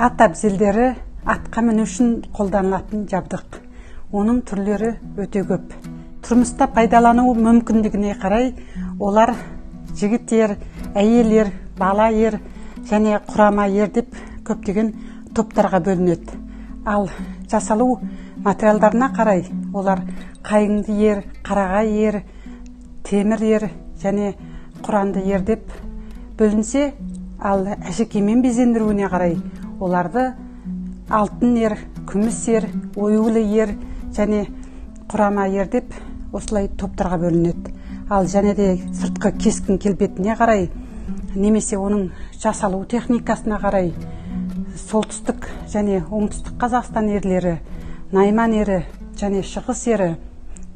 Ат әбзелдері – атқа міну үшін қолданылатын жабдық. Оның түрлері өте көп. Тұрмыста пайдалану мүмкіндігіне қарай олар жігіт ер, әйел ер, бала ер және құрама ер деп көптеген топтарға бөлінеді. Ал жасалу материалдарына қарай олар қайыңды ер, қарағай ер, темір ер және құранды ер деп бөлінсе, ал әшекеймен безендіруіне қарай оларды алтын ер, күміс ер, оюлы ер және құрама ер деп осылай топтарға бөлінеді. Ал және де сыртқы кескін келбетіне қарай немесе оның жасалу техникасына қарай Солтүстік және Оңтүстік Қазақстан ерлері, найман ері және шығыс ері,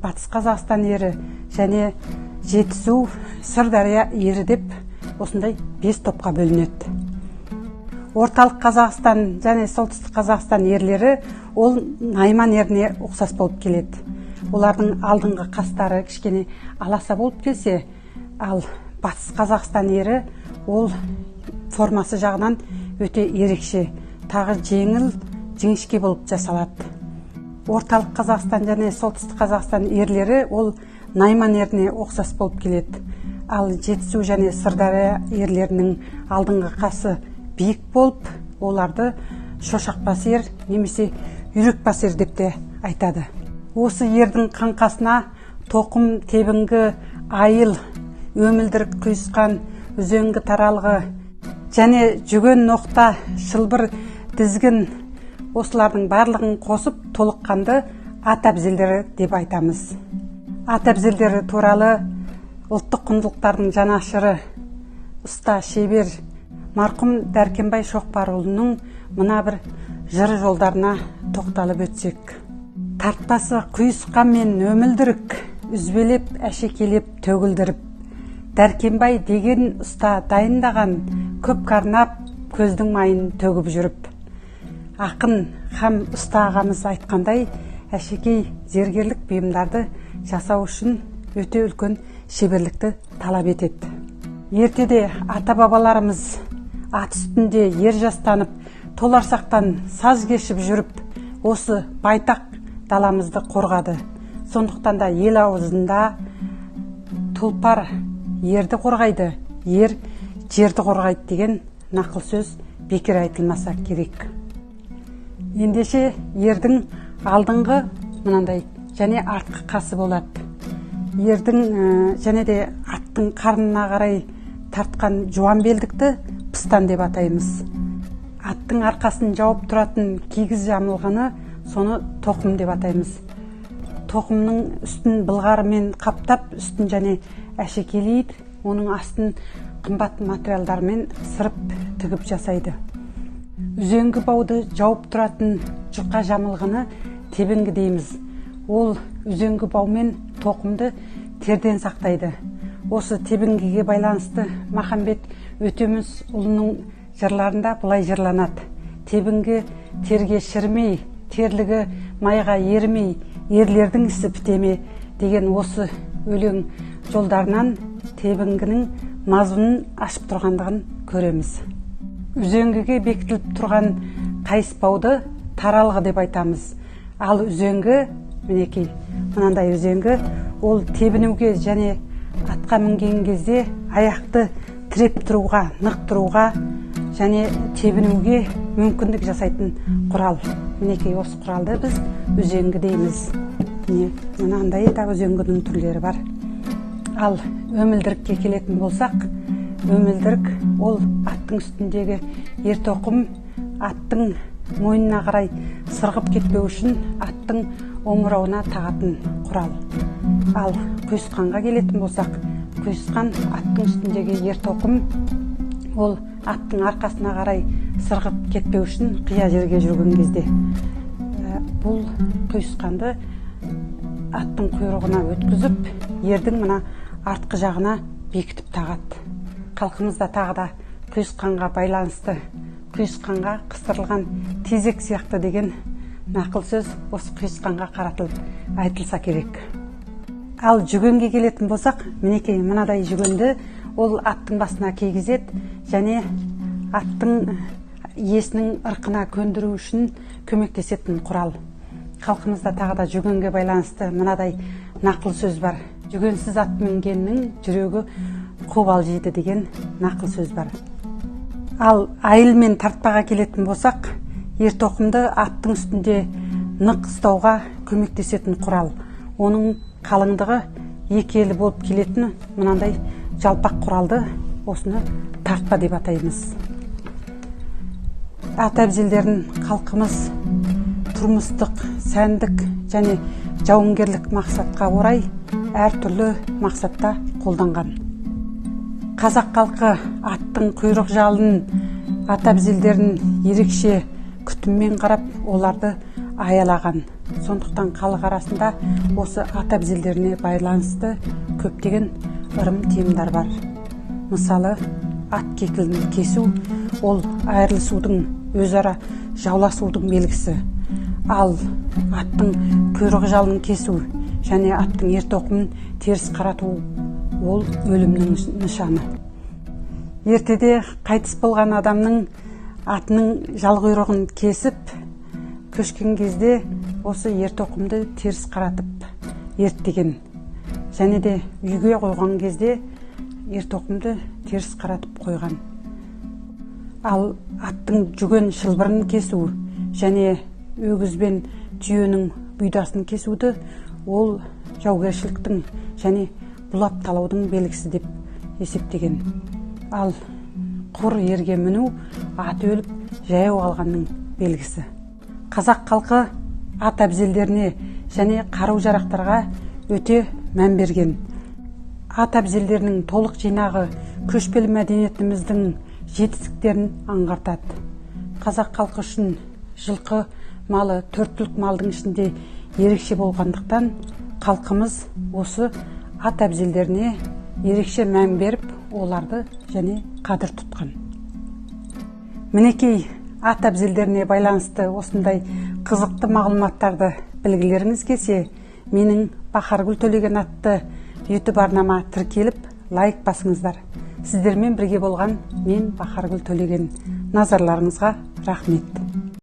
Батыс Қазақстан ері және Жетісу, Сырдария ері деп осындай бес топқа бөлінеді. Орталық Қазақстан және Солтүстік Қазақстан ерлері ол найман еріне ұқсас болып келеді. Олардың алдыңғы қастары кішкене аласа болып келсе, ал Батыс Қазақстан ері ол формасы жағынан өте ерекше, тағы жеңіл, жіңішке болып жасалады. Орталық Қазақстан және Солтүстік Қазақстан ерлері ол найман еріне ұқсас болып келеді. Ал Жетісу және Сырдария ерлерінің алдыңғы қасы биік болып, оларды шошақбас ер немесе үйрекбас ер деп те айтады. Осы ердің қаңқасына тоқым, тебінгі, айыл, өмілдірік, құйысқан, үзеңгі таралғы және жүген, ноқта, шылбыр, тізгін, осылардың барлығын қосып, толыққанды ат әбзелдері деп айтамыз. Ат әбзелдері туралы ұлттық құндылықтардың жанашыры, ұста, шебер, марқұм Дәркембай Шоқпарұлының мына бір жыр жолдарына тоқталып өтсек: Тартпасы құйысқан мен өмілдірік, үзбелеп, әшекейлеп, төгілдіріп, Дәркембай деген ұста дайындаған, көп карнап, көздің майын төгіп жүріп. Ақын һәм ұста ағамыз айтқандай, әшекей зергерлік бұйымдарды жасау үшін өте үлкен шеберлікті талап етеді. Ертеде ата бабаларымыз ат үстінде ер жастанып, толарсақтан саз кешіп жүріп, осы байтақ даламызды қорғады. Сондықтан да ел аузында «Тұлпар ерді қорғайды, ер жерді қорғайды» деген нақыл сөз бекер айтылмаса керек. Ендеше, ердің алдыңғы мынандай және артқы қасы болады. Ердің және де аттың қарнына қарай тартқан жуан белдікті пыстан деп атаймыз. Аттың арқасын жауып тұратын кигіз жамылғыны, соны тоқым деп атаймыз. Тоқымның үстін былғарымен қаптап, үстін және әшекейлейді, оның астын қымбат материалдармен сырып тігіп жасайды. Үзеңгі бауды жауып тұратын жұқа жамылғыны тебінгі дейміз. Ол үзеңгі бау мен тоқымды терден сақтайды. Осы тебінгіге байланысты Махамбет Өтемісұлының жырларында былай жырланады: Тебінгі терге шірімей, терлігі майға ерімей, ерлердің ісі біте ме деген осы өлең жолдарынан тебінгінің мазмұнын ашып тұрғандығын көреміз. Үзеңгіге бекітіліп тұрған қайыс бауды таралғы деп айтамыз. Ал үзеңгі, мінекей, мынандай үзеңгі, ол тебінуге және атқа мінген кезде аяқты тіреп тұруға, нық тұруға және тебінуге мүмкіндік жасайтын құрал. Мінекей, осы құралды біз үзеңгі дейміз. Міне, мынандай да үзеңгінің түрлері бар. Ал өмілдірікке келетін болсақ, өмілдірік ол аттың үстіндегі ертоқым аттың мойнына қарай сырғып кетпеу үшін аттың омырауына тағатын құрал. Ал құйысқанға келетін болсақ, құйысқан – аттың үстіндегі ертоқым. Ол аттың арқасына қарай сырғып кетпеу үшін қия жерге жүрген кезде бұл құйысқанды аттың құйрығына өткізіп, ердің мына артқы жағына бекітіп тағады. Халқымызда тағы да құйысқанға байланысты «Құйысқанға қыстырылған тезек сияқты» деген нақыл сөз осы құйысқанға қаратылып айтылса керек. Ал жүгенге келетін болсақ, мінекей, мынадай жүгенді ол аттың басына кигізеді және аттың иесінің ырқына көндіру үшін көмектесетін құрал. Халқымызда тағы да жүгенге байланысты мынадай нақыл сөз бар. Жүгенсіз ат мінгеннің жүрегі қобалжиды деген нақыл сөз бар. Ал айыл мен тартпаға келетін болсақ, ер тоқымды аттың үстінде нық ұстауға көмектесетін құрал. Оның қалыңдығы 2 елі болып келетін мынандай жалпақ құралды, осыны тартпа деп атаймыз. Ат әбзелдерін халқымыз тұрмыстық, сәндік және жауынгерлік мақсатқа орай әртүрлі мақсатта қолданған. Қазақ халқы аттың құйрық жалын, ат әбзелдерін ерекше күтіммен қарап, оларды аялаған. Сондықтан халық арасында осы ат әбзелдеріне байланысты көптеген ырым тыйымдар бар. Мысалы, ат кекілін кесу ол айырылысудың, өзара жауласудың белгісі. Ал аттың құйрық жалын кесу және аттың ер тоқымын теріс қарату ол өлімнің нышаны. Ертеде қайтыс болған адамның атының жал құйрығын кесіп, көшкен кезде осы ер тоқымды теріс қаратып ерттеген. Және де үйге қойған кезде ер тоқымды теріс қаратып қойған. Ал аттың жүген шылбырын кесу және өгіз бен түйенің бұйдасын кесуді ол жаугершіліктің және бұлап талаудың белгісі деп есептеген. Ал құр ерге міну ат өліп жаяу қалғанның белгісі. Қазақ халқы ат әбзелдеріне және қару-жарақтарға өте мән берген. Ат әбзелдерінің толық жинағы көшпелі мәдениетіміздің жетістіктерін аңғартады. Қазақ халқы үшін жылқы малы төрт түлік малдың ішінде ерекше болғандықтан халқымыз осы ат әбзелдеріне ерекше мән беріп, оларды және қадір тұтқан. Мінекей, ат әбзелдеріне байланысты осындай қызықты мағлұматтарды білгілеріңіз келсе, менің Бахаргүл Төлеген атты YouTube арнама тіркеліп, лайк басыңыздар. Сіздермен бірге болған мен Бахаргүл Төлеген. Назарларыңызға рахмет.